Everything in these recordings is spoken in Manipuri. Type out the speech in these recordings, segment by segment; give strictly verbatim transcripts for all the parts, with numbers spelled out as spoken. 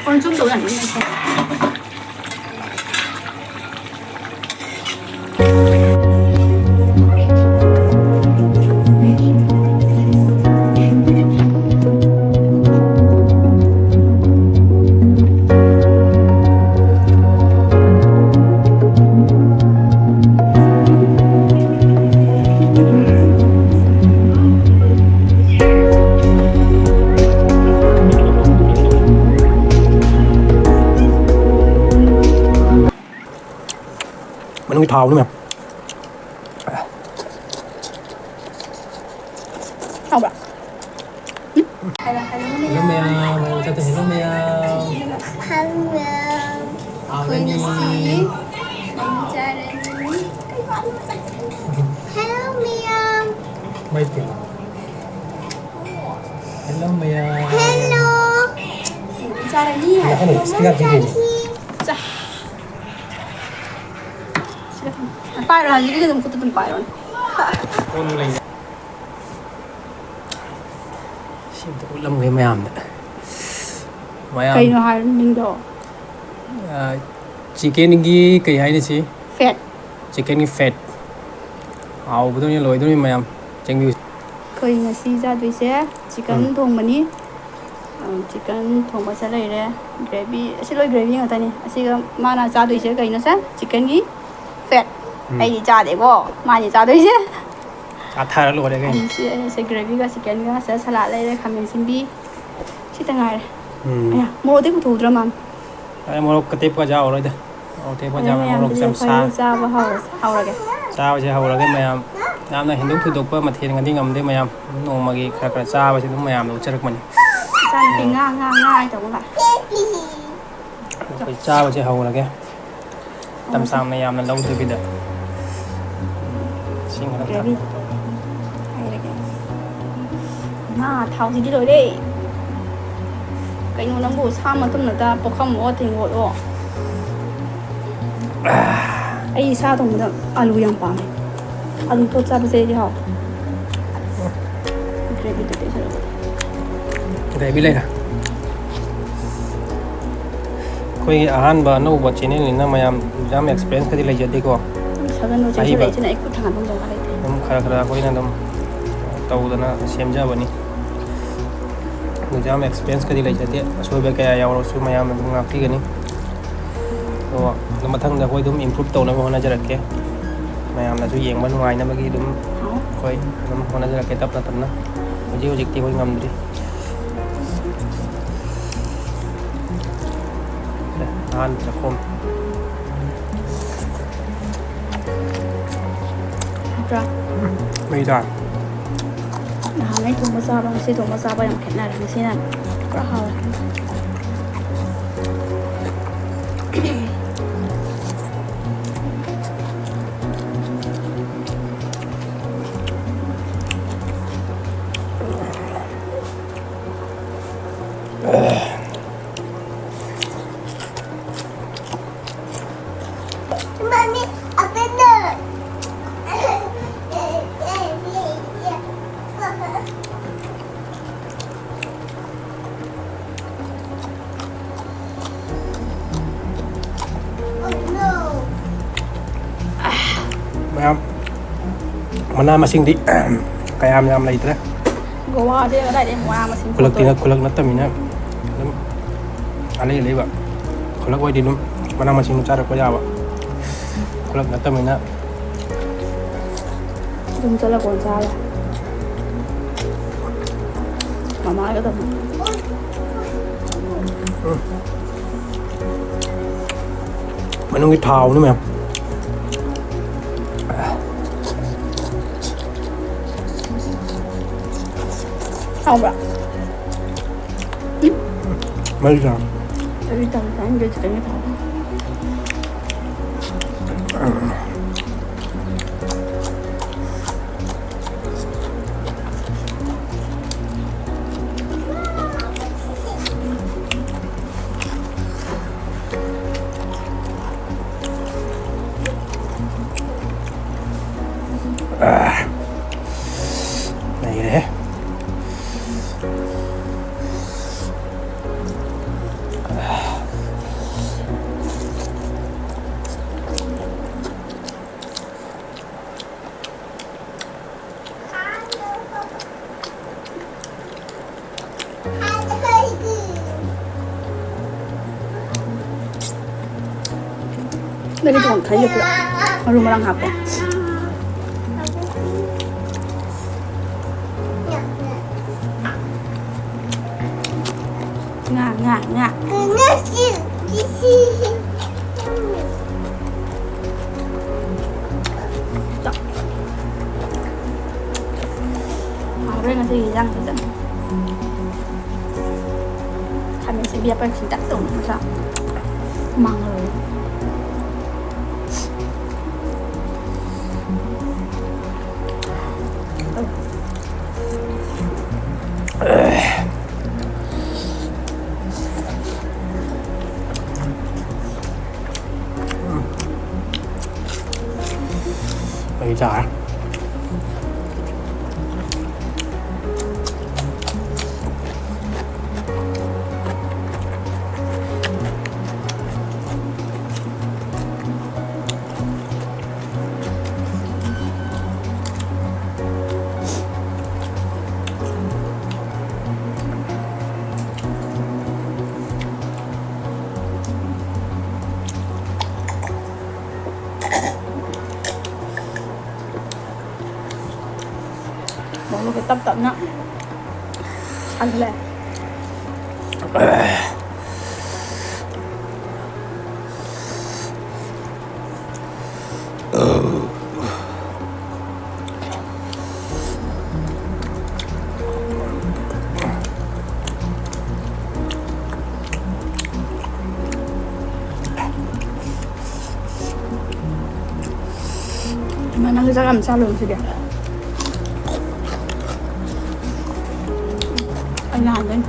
ꯀꯣꯟ ꯁꯨꯝ ꯇꯧ ꯌꯥꯅꯤ꯫ ꯃꯅꯨꯡꯒꯤ ꯊꯥꯎꯅꯤ ꯃꯌꯥꯝ꯫ ꯍꯥꯎꯕ꯭ꯔꯥ? Hello ꯃꯌꯥꯝ, ꯃꯌꯥꯝ ꯆꯠꯇ hello ꯃꯌꯥꯝ꯫ Hello ꯃꯌꯥꯝ꯫ ꯍꯥꯎꯔꯅꯤ꯫ ꯑꯩꯈꯣꯏ ꯉꯁꯤ ꯃꯅꯨꯡ ꯆꯥꯔꯅꯤ꯫ Hello ꯃꯌꯥꯝ꯫ ꯃꯩ ꯇꯤꯜꯂꯣ꯫ Hello ꯃꯌꯥꯝ꯫ Hello꯫ ꯆꯥꯔꯅꯤ꯫ ꯂꯥꯛꯀꯅꯨ, sticker ꯄꯤꯗꯣꯏꯅꯦ꯫ ꯆꯥ꯫ ꯁꯤꯗ ꯊꯝꯃꯣ꯫ ꯄꯥꯏꯔꯣ, ꯍꯧꯖꯤꯛꯀꯤꯗꯤ ꯑꯗꯨꯝ ꯈꯨꯠꯇ ꯑꯗꯨꯝ ꯄꯥꯏꯔꯣꯅꯦ꯫ ꯁꯤ ꯑꯝꯇ ꯎꯠꯂꯝꯒꯦ ꯃꯌꯥꯝꯗ꯫ ꯃꯌꯥꯝ, ꯀꯩꯅꯣ ꯍꯥꯏꯔꯣ ꯃꯃꯤꯡꯗꯣ? ꯑ, chickenꯒꯤ ꯀꯩ ꯍꯥꯏꯅꯤ ꯁꯤ? Fat꯫ Chickenꯒꯤ fat꯫ ꯍꯥꯎꯕꯗꯨꯅꯤ ꯂꯣꯏꯗꯣꯏꯅꯤ ꯃꯌꯥꯝ꯫ ꯆꯦꯡꯕꯤꯌꯨ꯫ ꯑꯩꯈꯣꯏ ꯉꯁꯤ ꯆꯥꯗꯣꯏꯁꯦ chicken ꯎꯝ꯫ ꯊꯣꯡꯕꯅꯤ꯫ ꯑ, chicken ꯊꯣꯡꯕꯁꯦ ꯂꯩꯔꯦ꯫ Gravy, ꯑꯁꯤ ꯂꯣꯏ gravy ꯉꯥꯛꯇꯅꯤ꯫ ꯑꯁꯤꯒ ꯃꯥꯅ ꯆꯥꯗꯣꯏꯁꯦ ꯀꯩꯅꯣ ꯁꯦ? Chickenꯒꯤ fat꯫ ꯎꯝ꯫ ꯑꯩꯗꯤ ꯆꯥꯗꯦꯀꯣ, ꯃꯥꯅꯤ ꯆꯥꯗꯣꯏꯁꯦ꯫ ꯆꯥꯊꯔ ꯂꯣꯏꯔꯦ ꯀꯩꯅꯣ꯫ ꯑꯩꯁꯦ, ꯑꯩꯁꯦ gravyꯒ chickenꯒ ꯁꯤꯗ salad ꯂꯩꯔꯦ, ꯈꯥꯃꯦꯟ ꯑꯁꯤꯟꯕꯤ꯫ ꯁꯤꯇ ꯉꯥꯏꯔꯦ꯫ ꯎꯝ꯫ ꯑꯌꯥ, ꯃꯣꯔꯣꯛ ꯑꯇꯦꯛꯄ ꯄꯨꯊꯣꯛꯎꯗ꯭ꯔꯥ ꯃꯥꯝ? ꯑꯩ ꯃꯣꯔꯣꯛ ꯑꯇꯦꯛꯄ ꯆꯥꯔꯔꯣꯏꯗ꯫ ꯃꯣꯔꯣꯛ ꯑꯇꯦꯛꯄ ꯐꯔꯦ ꯆꯥꯕ, ꯃꯌꯥꯝ, ꯃꯣꯔꯣꯛꯁꯦ ꯑꯗꯨꯗꯤ ꯌꯥꯝ ꯁꯥ꯫ ꯑꯩꯈꯣꯏ ꯆꯥꯕ ꯍꯧꯔꯁꯦ, ꯍꯧꯔꯒꯦ꯫ ꯆꯥꯕꯁꯦ ꯍꯧꯔꯒꯦ ꯃꯌꯥꯝ꯫ ꯌꯥꯝꯅ ꯍꯦꯟꯗꯣꯛ ꯊꯣꯏꯗꯣꯛꯄ ꯃꯊꯦꯜꯒꯗꯤ ꯉꯝꯗꯦ ꯃꯌꯥꯝ꯫ ꯑꯗꯨꯝ ꯅꯣꯡꯃꯒꯤ ꯈꯔ ꯈꯔ ꯆꯥꯕꯁꯦ ꯑꯗꯨꯝ ꯃꯌꯥꯝꯗ ꯎꯠꯆꯔꯛꯄꯅꯤ꯫ ꯏꯆꯥꯅꯨꯄꯤ ꯎꯝ꯫ ꯉꯥ, ꯉꯥ, ꯉꯥ ꯍꯥꯏ ꯇꯧꯕ ꯃꯥꯜꯂꯦ꯫ ꯑꯩꯈꯣꯏ ꯆꯥꯕꯁꯦ ꯍꯧꯔꯒꯦ꯫ ꯃꯇꯝ ꯁꯥꯡꯅ ꯌꯥꯝꯅ ꯂꯧꯗꯕꯤꯗ ꯏꯁꯤꯡ ꯈꯔ ꯒ꯭ꯔꯦꯚꯤ ꯊꯥꯛ-, ꯍꯥꯏꯔꯒꯦ꯫ ꯉꯥ ꯊꯥꯎꯁꯤꯗꯤ ꯂꯣꯏꯔꯦ꯫ ꯀꯩꯅꯣ ꯅꯪꯕꯨ ꯁꯥ ꯃꯇꯨꯝ ꯅꯠꯇ ꯄꯨꯈꯝ ꯑꯣ ꯇꯦꯡꯀꯣꯠ ꯑꯣ꯫ ꯑꯩ ꯁꯥ ꯊꯣꯡꯕꯗ ꯑꯂꯨ ꯌꯥꯝ ꯄꯥꯝꯃꯦ꯫ ꯑꯂꯨ ꯇꯣꯠ ꯆꯥꯕꯁꯦ ꯑꯩꯗꯤ ꯍꯥꯎ꯫ ꯒ꯭ꯔꯦꯚꯤꯗꯨ ꯇꯩꯁꯜꯂꯒ꯫ ꯒ꯭ꯔꯦꯚꯤ ꯂꯩꯔꯦ꯫ ꯑꯩꯈꯣꯏꯒꯤ ꯑꯍꯥꯟꯕ ꯑꯅꯧꯕ ꯆꯦꯅꯦꯜꯅꯤꯅ ꯃꯌꯥꯝ ꯌꯥꯝ ꯑꯦꯛꯁꯄꯤꯔꯤꯌꯦꯟꯁꯀꯗꯤ ꯂꯩꯖꯗꯦꯀꯣ꯫ ꯁꯒꯟꯗꯣ ꯑꯍꯩꯕ꯫ ꯆꯦꯟꯁꯤꯜꯂꯛꯏꯁꯤꯅ ꯑꯩ ꯈꯨꯠ ꯊꯥꯡꯒꯠꯐꯝ ꯈꯪꯗ꯭ꯔꯦ꯫ ꯑꯗꯨꯝ ꯈꯔ ꯈꯔ ꯑꯩꯈꯣꯏꯅ ꯑꯗꯨꯝ ꯇꯧꯗꯅ ꯁꯦꯝꯖꯕꯅꯤ꯫ ꯑꯗꯨ ꯌꯥꯝ ꯑꯦꯛꯁꯄꯤꯔꯤꯌꯦꯟꯁꯀꯗꯤ ꯂꯩꯖꯗꯦ꯫ ꯑꯁꯣꯏꯕ ꯀꯌꯥ ꯌꯥꯎꯔꯁꯨ ꯃꯌꯥꯝꯅ ꯑꯗꯨꯝ ꯉꯥꯛꯄꯤꯒꯅꯤ꯫ ꯑꯗꯣ ꯑꯗꯨ ꯃꯊꯪꯗ ꯑꯩꯈꯣꯏ ꯑꯗꯨꯝ ꯏꯝꯄ꯭ꯔꯨꯞ ꯇꯧꯅꯕ ꯍꯣꯠꯅꯖꯔꯛꯀꯦ꯫ ꯃꯌꯥꯝꯅꯁꯨ ꯌꯦꯡꯕ ꯅꯨꯡꯉꯥꯏꯅꯕꯒꯤ ꯑꯗꯨꯝ ꯍꯥꯎ꯫ ꯑꯩꯈꯣꯏ ꯑꯗꯨꯝ ꯍꯣꯠꯅꯖꯔꯛꯀꯦ ꯇꯞꯅ ꯇꯞꯅ꯫ ꯍꯧꯖꯤꯛ ꯍꯧꯖꯤꯛꯇꯤ ꯑꯩꯈꯣꯏ ꯉꯝꯗ꯭ꯔꯤ꯫ ꯑꯦ, ꯑꯍꯥꯟꯕ ꯆꯥꯛꯈꯣꯝ꯫ ꯍꯥꯎꯕ꯭ꯔꯥ? ꯃꯩ ꯇꯥꯔꯦ꯫ ꯅꯍꯥꯟꯉꯩ ꯊꯣꯡꯕ ꯆꯥꯕ, ꯉꯁꯤ ꯊꯣꯡꯕ ꯆꯥꯕ ꯌꯥꯝ ꯈꯦꯠꯅꯔꯦ꯫ ꯉꯁꯤꯅ ꯄꯨꯔꯥ ꯍꯥꯎꯔꯦ꯫ ꯃꯌꯥꯝ, ꯃꯅꯥ ꯃꯁꯤꯡꯗꯤ ꯀꯌꯥꯝ ꯌꯥꯝ ꯂꯩꯇ꯭ꯔꯦ꯫ ꯒꯣꯋꯥꯗꯤ ꯀꯗꯥꯏꯗꯩ ꯃꯅꯥ ꯃꯁꯤꯡ ꯈꯨꯜꯂꯛꯇꯤ ꯅꯠ-, ꯄꯨꯊꯣꯛꯇꯣꯏꯅꯣ? ꯈꯨꯜꯂꯛ ꯅꯠꯇꯕꯅꯤꯅ ꯑꯗꯨꯝ ꯑꯂꯩ ꯑꯂꯩꯕ꯫ ꯈꯨꯜꯂꯛ ꯑꯣꯏꯗꯤ ꯑꯗꯨꯝ ꯃꯅꯥ ꯃꯁꯤꯡ ꯆꯥꯔꯛꯄ ꯌꯥꯕ꯫ ꯈꯨꯜꯂꯛ ꯅꯠꯇꯕꯅꯤꯅ ꯑꯗꯨꯝ ꯆꯠꯂ ꯀꯣꯟ ꯆꯥꯔꯦ꯫ ꯃꯃꯥꯒ ꯇꯧꯅꯤ꯫ ꯎꯝ꯫ ꯃꯅꯨꯡꯒꯤ ꯊꯥꯎꯅꯤ ꯃꯌꯥꯝ꯫ ꯍꯥꯎꯕ꯭ꯔꯥ? ꯃꯩ ꯆꯥꯡ꯫ ꯑꯩꯗꯤ ꯆꯥꯡ ꯆꯥꯡꯗꯦ ꯆꯤꯛꯀꯟꯒꯤ ꯊꯥꯎ꯫ ꯀꯔꯤ ꯊꯣꯡ ꯈꯜꯂꯤ ꯄꯨꯂꯞ ꯃꯔꯨ ꯃꯔꯥꯡ ꯍꯥꯞꯄꯦ꯫ ꯉꯥ, ꯉꯥ, ꯉꯥ꯫ ꯍꯥꯎꯔꯦ ꯉꯁꯤꯒꯤ ꯏꯟꯖꯥꯡꯁꯤꯗ꯫ ꯈꯥꯃꯦꯟ ꯑꯁꯤꯟꯕꯤ ꯍꯥꯞꯄ ꯈꯤꯇꯪ ꯇꯧꯅꯤ ꯃꯆꯥ꯫ ꯃꯥꯡꯍꯜꯂꯣ꯫ ꯑꯩ ꯆꯥꯔꯦ꯫ ꯃꯣꯔꯣꯛꯁꯦ ꯇꯞ ꯇꯞꯅ ꯁꯥꯍꯜꯂꯦ꯫ ꯏꯃꯥ, ꯅꯪꯁꯨ ꯆꯥꯛ ꯌꯥꯝ ꯆꯥꯂꯣꯏ ꯉꯁꯤꯗꯤ꯫ ꯑꯩ ꯅꯍꯥꯟꯗꯩ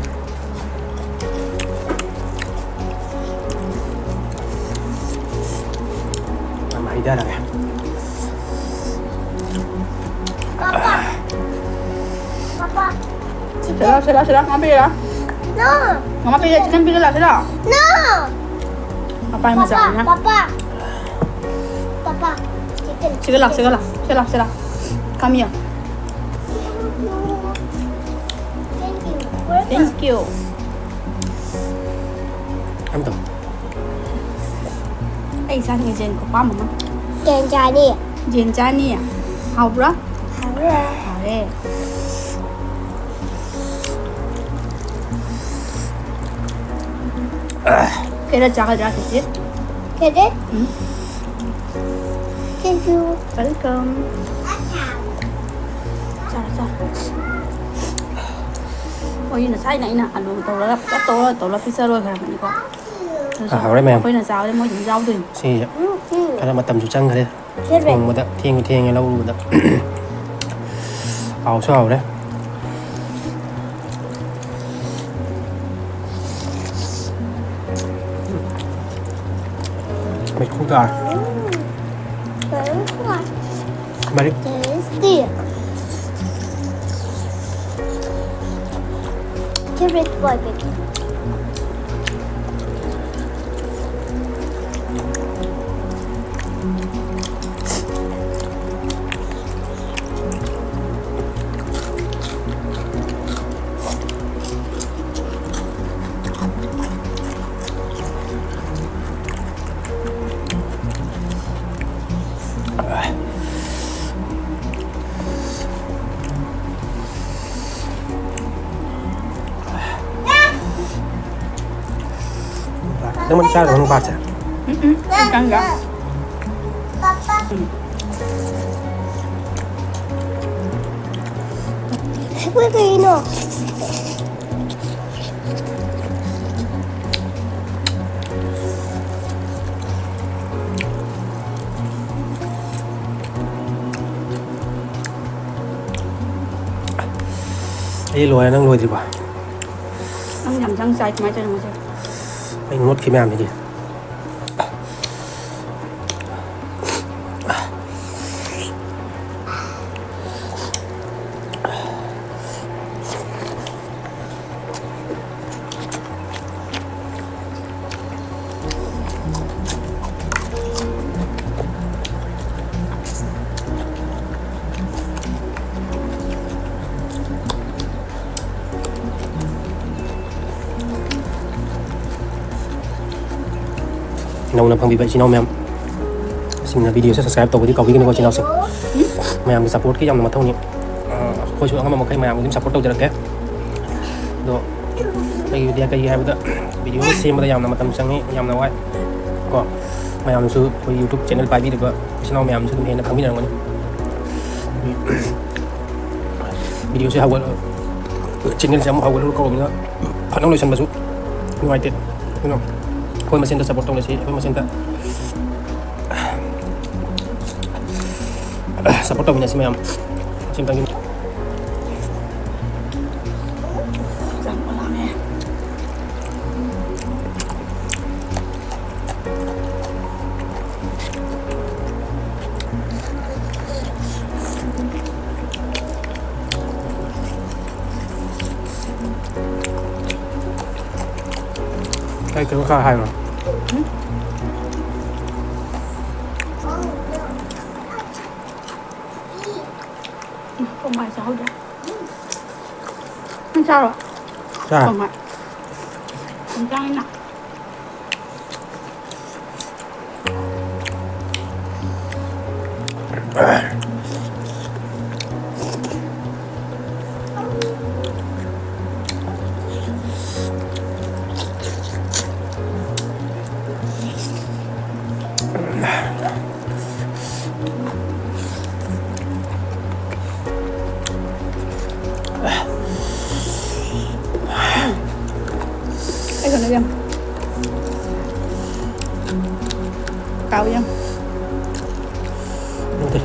ꯌꯥꯝ ꯍꯩꯊꯔꯒꯦ꯫ ꯄꯥꯄꯥ꯫ ꯄꯥꯄꯥ꯫ ꯁꯤꯂꯥꯎ, ꯁꯤꯂꯥꯎ, ꯁꯤꯂꯥꯎ, ꯉꯥ ꯄꯤꯒꯦ ꯂꯥꯎ꯫ No꯫ ꯉꯥ ꯄꯤꯒꯦ, chicken ꯄꯤꯒꯦ ꯂꯥꯎ, ꯁꯤꯂꯥꯎ꯫ No꯫ ꯃꯄꯥꯏ ꯃꯆꯥꯅꯤꯅ꯫ ꯄꯥꯄꯥ꯫ ꯄꯥꯄꯥ꯫ ꯄꯥꯄꯥ꯫ Chicken꯫ ꯁꯤꯒ ꯂꯥꯎ, ꯁꯤꯒ ꯂꯥꯎ, ꯁꯤꯒ ꯂꯥꯎ, ꯁꯤꯒ ꯂꯥꯎ꯫ Come here꯫ Thank you꯫ Welcome꯫ Thank you꯫ ꯑꯝꯇꯪ꯫ ꯑꯩ ꯆꯥꯅꯤꯡꯉꯦ ꯖꯦꯟ ꯈꯨꯄꯥꯝ ꯑꯃ꯫ ꯀꯩ ꯆꯥꯅꯤ? ꯖꯦꯟ ꯆꯥꯅꯤ꯫ ꯍꯥꯎꯕ꯭ꯔꯥ? ꯍꯥꯎꯔꯦ꯫ ꯍꯥꯎꯔꯦ꯫ ꯈꯔ ꯆꯥꯒꯗ꯭ꯔꯥ, ꯆꯤꯆꯦ? ꯀꯩꯗꯤ? ꯎꯝ꯫ Thank you꯫ Welcome꯫ ꯆꯥꯔꯣ, ꯆꯥꯔꯣ꯫ ꯃꯣꯏꯒꯤ ꯉꯁꯥꯏꯅ ꯑꯩꯅ ꯑꯂꯨ ꯇꯧꯔꯒ ꯐꯖ ꯇꯧꯔ ꯇꯧꯔ ꯄꯤꯖꯔꯣꯏ ꯈ꯭ꯔꯕꯅꯤꯀꯣ꯫ ꯑꯗꯨꯁꯨ ꯑꯥ, ꯍꯥꯎꯔꯦ ꯃꯌꯥꯝ꯫ ꯑꯩꯈꯣꯏꯅ ꯆꯥꯕꯗ ꯃꯣꯏꯁꯨ ꯑꯗꯨꯝ ꯌꯥꯎꯗꯣꯏꯅꯤ꯫ ꯁꯤꯁꯦ ꯎꯝ, ꯎꯝ꯫ ꯈꯔ ꯃꯇꯝꯁꯨ ꯆꯪꯈ꯭ꯔꯦ꯫ ꯊꯣꯡꯕꯗ ꯊꯦꯡꯉꯨ ꯊꯦꯡꯉꯦ ꯂꯧꯔꯨꯕꯗ꯫ ꯍꯥꯎꯁꯨ ꯍꯥꯎꯔꯦ꯫ ꯃꯩꯈꯨ ꯇꯥꯔꯦ꯫ ꯃꯔꯤꯛ꯫ Tasty. Favorite boy, baby. ꯅꯪ ꯆꯥꯔꯕꯣ ꯅꯪ ꯄꯥꯠꯁꯦ? ꯎꯝ, ꯎꯝ, ꯈꯤꯇꯪꯒ꯫ ꯎꯝ꯫ ꯑꯩꯈꯣꯏ ꯀꯩꯅꯣ? ꯑꯩ ꯂꯣꯏꯔꯦ, ꯅꯪ ꯂꯣꯏꯗ꯭ꯔꯤꯕꯣ? ꯅꯪ ꯌꯥꯝ ꯆꯪ ꯆꯥꯏ, ꯀꯃꯥꯏ ꯇꯧꯔꯤꯅꯣ ꯉꯁꯤ? ꯑꯩ ꯅꯣꯠꯈꯤ ꯃꯌꯥꯝꯁꯤꯗꯤ꯫ ꯅꯧꯅ ꯐꯪꯕꯤꯕ ꯏꯆꯤꯟ ꯏꯅꯥꯎ ꯃꯌꯥꯝ ꯁꯤꯡꯅ video ꯁꯦ subscribe ꯇꯧꯕꯗꯤ ꯀꯥꯎꯕꯤꯒꯅꯨꯀꯣ, ꯏꯆꯤꯟ ꯏꯅꯥꯎꯁꯤꯡ꯫ ꯃꯌꯥꯝꯒꯤ support ꯀꯤ ꯌꯥꯝꯅ ꯃꯊꯧꯅꯤ꯫ ꯑ, ꯑꯩꯈꯣꯏꯁꯨ ꯑꯉꯝꯕ ꯃꯈꯩ ꯃꯌꯥꯝꯒꯤ ꯑꯗꯨꯝ support ꯇꯧꯖꯔꯛꯀꯦ꯫ ꯑꯗꯣ ꯀꯩꯒꯤ, ꯀꯩꯒꯤ ꯍꯥꯏꯕꯗ video ꯁꯦꯝꯕꯗ ꯌꯥꯝꯅ ꯃꯇꯝ ꯆꯪꯉꯤ, ꯌꯥꯝꯅ ꯋꯥꯏ ꯀꯣ꯫ ꯃꯌꯥꯝꯁꯨ ꯑꯩꯈꯣꯏ YouTube channel ꯄꯥꯏꯕꯤꯔꯤꯕ ꯏꯆꯤꯟ ꯏꯅꯥꯎ ꯃꯌꯥꯝꯁꯨ ꯑꯗꯨꯝ ꯍꯦꯟꯅ ꯈꯪꯕꯤꯔꯝꯒꯅꯤ꯫ Video ꯁꯦ ꯍꯧꯒꯠ-, channel ꯁꯦ ꯑꯃꯨꯛ ꯍꯧꯒꯠꯂꯨꯔ ꯀꯧꯔꯕꯅꯤꯅ ꯐꯅ ꯂꯣꯏꯁꯟꯕꯁꯨ ꯅꯨꯡꯉꯥꯏꯇꯦ꯫ ꯑꯗꯨꯅ ꯑꯩꯈꯣꯏ ꯃꯁꯦꯟꯗ support ꯇꯧꯅꯁꯤ, ꯑꯩꯈꯣꯏ ꯃꯁꯦꯟꯗ support ꯇꯧꯃꯤꯟꯅꯁꯤ ꯃꯌꯥꯝ꯫ ꯁꯤ ꯑꯝꯇꯪꯗꯤ ꯀꯩ ꯀꯩꯅꯣ ꯈꯔ ꯍꯥꯏꯔꯣ꯫ ꯎꯝ, ꯀꯃꯥꯏ ꯆꯥꯍꯧꯗ꯭ꯔꯦ꯫ ꯅꯪ ꯆꯥꯔꯣ? ꯆꯥ꯫ ꯀꯃꯥꯏ? ꯌꯥꯝ ꯆꯥꯡꯅ꯫ ꯑꯩ ꯀꯩꯅꯣ ꯌꯥꯝ ꯀꯥꯎ ꯌꯥꯝ꯫ ꯅꯠꯇꯦ꯫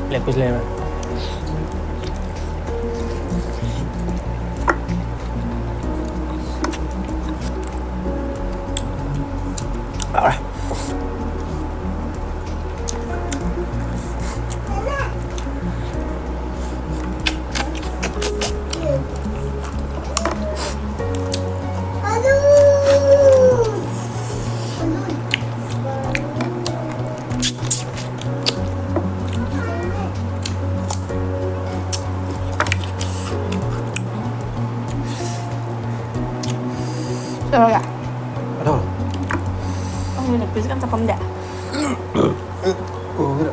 Black fish ꯂꯩꯔꯦ꯫ ꯍꯥꯎꯔꯦ꯫ ꯇꯧꯔꯒ꯫ ꯑꯗꯣ꯫ ꯈꯪꯗꯦ, ꯅꯨꯄꯤꯁꯦ ꯀꯩꯝꯇ ꯄꯝꯗꯦ꯫ ꯎꯈ꯭ꯔꯦ꯫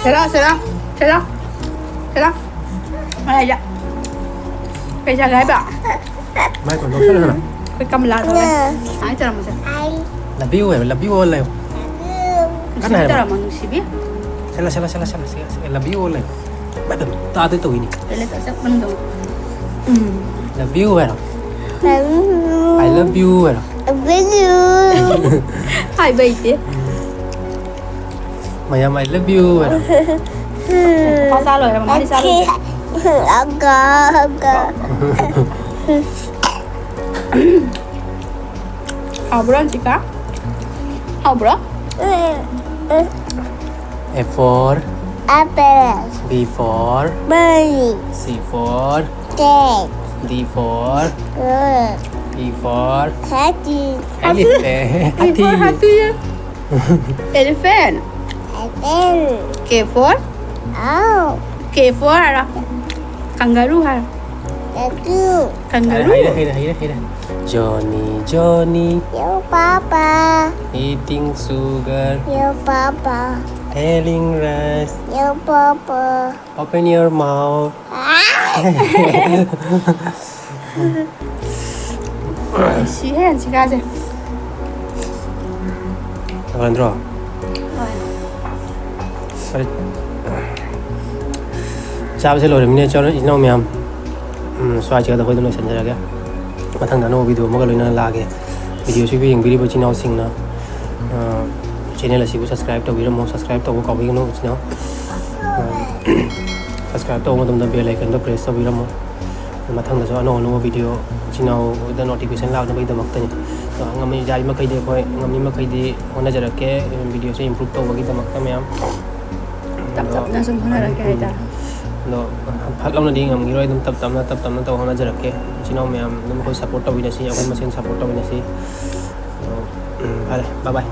ꯁꯦꯔꯥ, ꯁꯦꯔꯥ, ꯁꯦꯔꯥ, ꯁꯦꯔꯥ꯫ ꯃꯌꯥꯏꯗ꯫ ꯀꯩ ꯆꯥꯒꯦ ꯍꯥꯏꯕ? ꯃꯥꯏ ꯀꯣꯟꯊꯣꯛꯁꯅꯨ ꯍꯥꯏꯔꯣ? ꯑꯩꯈꯣꯏ ꯀꯃꯂꯥ ꯂꯧꯔꯦ꯫ ꯁꯨꯃꯥꯏꯅ ꯇꯧꯔꯝꯃꯁꯦ꯫ Love you ꯍꯥꯏꯕ, love you all ꯍꯥꯏꯌꯣ꯫ ꯀꯟꯅ ꯅꯨꯡꯁꯤꯕꯤ ꯍꯥꯏꯔꯣ꯫ ꯇꯧꯔꯝꯃꯣ, ꯅꯨꯡꯁꯤꯕꯤ꯫ ꯁꯦꯂꯥ, ꯁꯦꯂꯥ, ꯁꯦꯂꯥ, ꯁꯦꯂꯥ, ꯁꯦꯂꯥ, ꯁꯦꯂꯥ, love you all ꯍꯥꯏꯌꯣ꯫ ꯃꯥꯏ ꯄꯦꯝꯃ, ꯇꯥꯗꯣꯏ ꯇꯧꯏꯅꯦ꯫ ꯇꯣꯏꯂꯦꯠ ꯇꯧꯔ ꯆꯠ ꯃꯅꯨꯡꯗ ꯑꯃꯨꯛ꯫ ꯎꯝ꯫ Love you ꯍꯥꯏꯔꯣ? I love you ꯍꯥꯏꯔꯣ? Love you꯫ ꯍꯥꯏꯕ ꯍꯩꯇꯦ꯫ ꯃꯌꯥꯝ, I love you ꯍꯥꯏꯔꯣ? ꯃꯥ ꯆꯥ ꯂꯣꯏꯔꯦ, ꯃꯃꯥꯗꯤ ꯆꯥ ꯂꯣꯏꯗ꯭ꯔꯤ꯫ ꯑꯒ, ꯑꯒ꯫ ꯍꯥꯎꯕ꯭ꯔꯣ, ꯑꯟꯁꯤꯀꯥ? ꯍꯥꯎꯕ꯭ꯔꯣ? A for apple. B for bird. C for cat. D for E for happy. Elephant. E for happy. Elephant. Elephant. K for? Oh. K for ꯍꯥꯏꯔꯣ꯫ Kangaroo ꯍꯥꯏꯔꯣ꯫ Kangaroo. Kangaroo. ꯍꯩꯔꯦ, ꯍꯩꯔꯦ, ꯍꯩꯔꯦ, ꯍꯩꯔꯦ꯫ Johnny, Johnny. Your papa. Eating sugar. Your papa. Telling lies. Your papa. Open your mouth. ꯁꯤ ꯍꯦꯟ ꯁꯤꯒꯥꯁꯦ꯫ ꯅꯠꯇ꯭ꯔꯣ? ꯍꯣꯏ꯫ ꯐꯔꯦ꯫ ꯆꯥꯕꯁꯦ ꯂꯣꯏꯔꯃꯤꯅꯦ, ꯏꯆꯤꯜ ꯏꯅꯥꯎ ꯃꯌꯥꯝ꯫ ꯎꯝ, ꯁ꯭ꯋꯥꯏꯁꯤꯒ ꯑꯩꯈꯣꯏ ꯑꯗꯨꯝ ꯂꯣꯏꯁꯤꯟꯖꯔꯒꯦ꯫ ꯃꯊꯪꯗ ꯑꯅꯧꯕ video ꯑꯃꯒ ꯂꯣꯏꯅꯅ ꯂꯥꯛꯑꯒꯦ꯫ Video ꯁꯤꯕꯨ ꯌꯦꯡꯕꯤꯔꯤꯕ ꯏꯆꯤꯜ ꯏꯅꯥꯎꯁꯤꯡꯅ, ꯑ, channel ꯑꯁꯤꯕꯨ subscribe ꯇꯧꯕꯤꯔꯝꯃꯣ꯫ Subscribe ꯇꯧꯕ ꯀꯥꯎꯕꯤꯒꯅꯨ, ꯏꯆꯤꯜ ꯏꯅꯥꯎ꯫ ꯑ, subscribe ꯇꯧꯕ ꯃꯇꯝꯗ bell icon ꯗꯣ press ꯇꯧꯕꯤꯔꯝꯃꯣ꯫ ꯃꯊꯪꯗꯁꯨ ꯑꯅꯧ ꯑꯅꯧꯕ video ꯏꯆꯤꯜ ꯏꯅꯥꯎꯗ notification ꯂꯥꯛꯅꯕꯒꯤꯗꯃꯛꯇꯅꯤ꯫ ꯑꯗꯣ ꯉꯝꯃꯤ, ꯌꯥꯔꯤ ꯃꯈꯩꯗꯤ ꯑꯩꯈꯣꯏ ꯉꯝꯃꯤ ꯃꯈꯩꯗꯤ ꯍꯣꯠꯅꯖꯔꯛꯀꯦ, video ꯁꯦ improve ꯇꯧꯕꯒꯤꯗꯃꯛꯇ ꯃꯌꯥꯝ꯫ ꯇꯞ ꯇꯞꯅ ꯁꯨꯝ ꯍꯣꯠꯅꯔꯛꯀꯦ ꯍꯥꯏꯇꯥꯔꯦ꯫ ꯑꯗꯣ ꯐꯠ ꯂꯥꯎꯅꯗꯤ ꯉꯝꯈꯤꯔꯣꯏ, ꯑꯗꯨꯝ ꯇꯞ ꯇꯞꯅ ꯇꯞ ꯇꯞꯅ ꯇꯧ ꯍꯣꯠꯅꯖꯔꯛꯀꯦ꯫ ꯏꯆꯤꯟ ꯏꯅꯥꯎ ꯃꯌꯥꯝ ꯑꯗꯨꯝ ꯑꯩꯈꯣꯏ ꯁꯞꯄꯣꯔꯠ ꯇꯧꯕꯤꯅꯁꯤ, ꯑꯩꯈꯣꯏ ꯃꯁꯦꯟ ꯁꯞꯄꯣꯔꯠ ꯇꯧꯕꯤꯅꯁꯤ꯫ ꯑꯗꯣ, ꯎꯝ, ꯐꯔꯦ, bye bye꯫